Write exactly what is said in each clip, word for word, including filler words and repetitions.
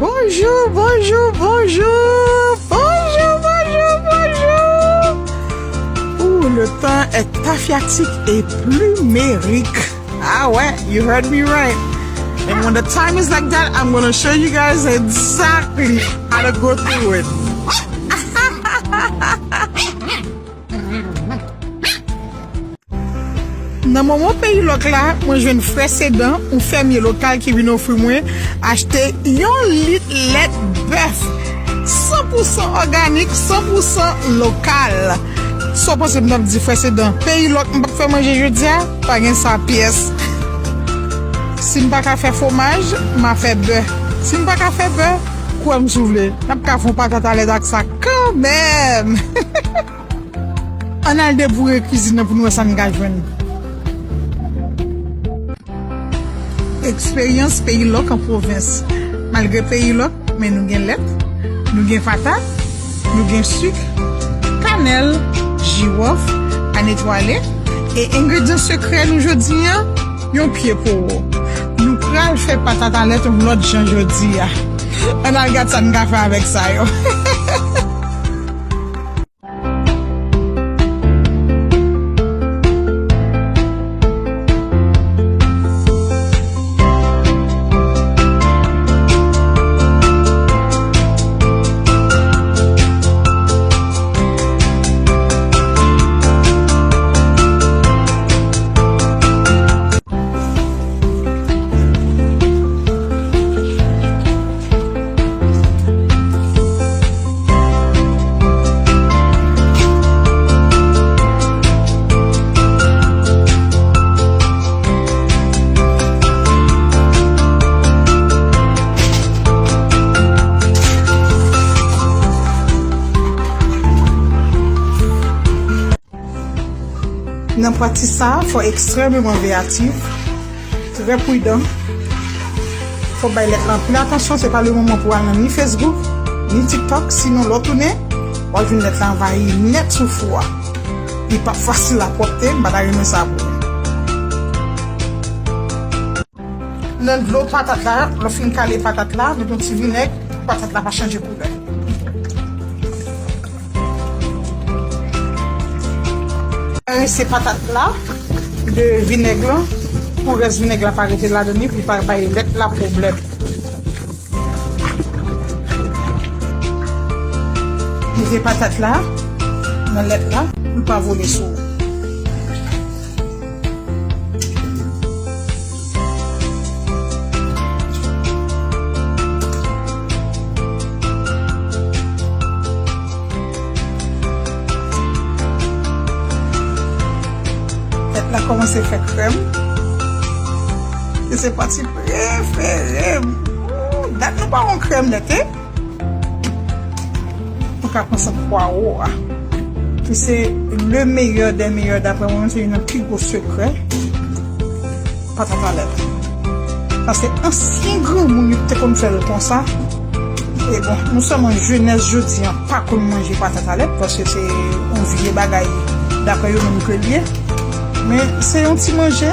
Bonjour, bonjour, bonjour. Bonjour, bonjour, bonjour. Ouh, le temps est tafiatique et plumérique. Ah ouais, you heard me right. And when the time is like that, I'm gonna show you guys exactly how to go through it. Nan moman peyi lòk la, mwen jwenn frè Sedan, yon fèmye lokal ki vin ofri mwen achte yon lit lèt bèf san pou san òganik, san pou san lokal. Sa w panse m t ap di frè Sedan? Peyi lòk m p ap fè manje jodi a? Pa gen sa pyès. Si m pa ka fè fwomaj, m a fè bè. Si m pa ka fè bè, kwè m si w vle, n ap ka fè yon patat a lèt ak sa kanmenm. Ann al deboure kwizin nan pou n wè sa n ka jwenn. Eksperyans peyi lòk an pwovens. Malgre peyi lòk, men nou gen lèt, nou gen patat, nou gen sik, kanèl, jiwòf, ann etwale, e engredyan sekrè nou jodi a, yon pye powo. Nou pral fè patat a lèt yon lòt jan jodi a. Ann al gad sa n ka fè avèk sa yo. Nan pati sa a, fò ekstrèmeman veyatif, trè pridan. Fò bay lèt la anpil atansyon, se pa le moman pou al nan ni Facebook, ni TikTok, sinon lè w tounen, w ap jwenn lèt la anvayi nèt sou fou a. Li p ap fasil la pwòpte, m pa ta renmen sa pou nou. Nan dlo patat la, lè w fin kale patat la, met yon ti vinèg pou patat la pa chanje koulè. Karese patat la de vinèg lan pou rès vinèg la pa rete ladan li, pou li pa bay lèt la pwoblèm. Mete patat la nan lèt la pou l pa vole sou ou. Lèt la kòmanse fè krèm. E se pati prefere m. Ooh, dat nou pa wè yon krèm lèt, e? Nou ka pran sant pwawo a. Ki se le meilleur des meilleurs, daprè mwen, se youn nan pi gwo sekrè patat a lèt. Paske ansyen granmoun yo te konn fè l konsa. E bon, non sèlman jenès jodi a pa konn manje patat a lèt, paske se yon vye bagay, daprè yo menm ke l ye. Men se yon ti manje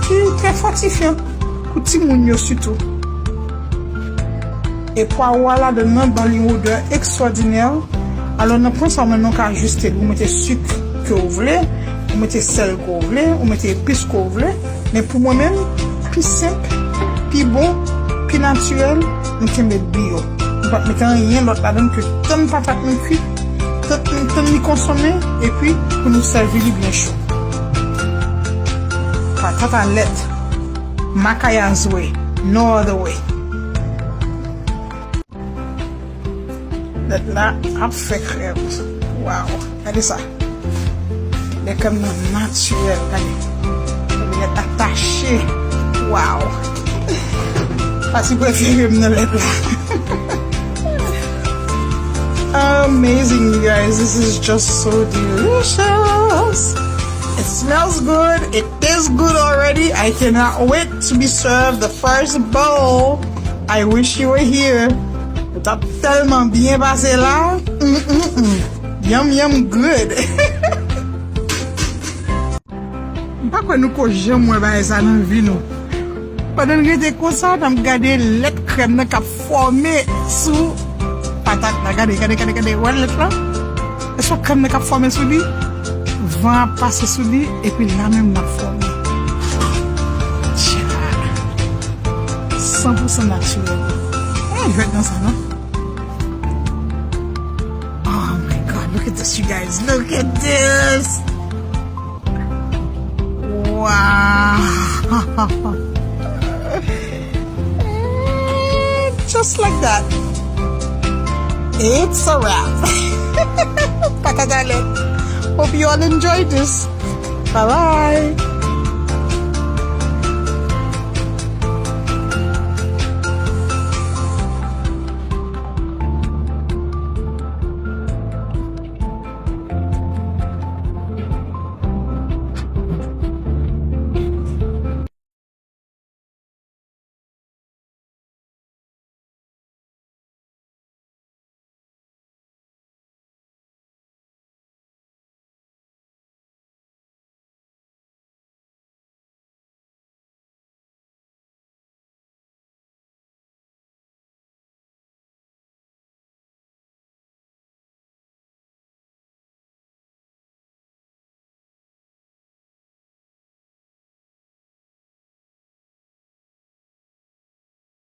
ki trè fòtifyan pou timoun yo sitou. E pwawo a ladan nan ban li yon odè ekstwòdinè. Alò, nan pwen sa, ou menm, ou ka ajiste l. Ou mete sik ke w vle, ou mete sèl ke w vle, ou mete epis ke w vle. Men pou mwen menm, pi senp, pi bon, pi natirèl, m kenbe byo. M p ap mete anyen lòt ladan l ke tann patat nou kwit, tann, tann li konsome, epi pou nou sèvi li byen cho. Patat a lèt, Makayas way, no other way. Lèt la ap fè krèm. Waw, gade sa. Lè krèm nan natirèl, gade. Lèt la tache. Waw. Pati prefere m nan lèt la. Amazing, you guys. This is just so delicious. It smells good. It tastes good already. I cannot wait to be served the first bowl. I wish you were here. Ou t ap tèlman byen pase la. Mm, mm, mm. Yum, yum, good. M pa kwè nou ko janm wè bagay sa nan vi nou. Pandan n rete konsa, n ap gade lèt krèm nan k ap fòme sou patat la. Gade, gade, gade, gade. Wè lèt la? Èske krèm nan k ap fòme sou li? Van ap pase sou li, epi la menm l ap fòme. Tcha! San pou san natirèl. Mwen jwèt nan sa, non? Oh my God, look at this, you guys. Look at this. Wow. Just like that. It's a wrap. Patat a lèt. Hope you all enjoyed this. Bye bye.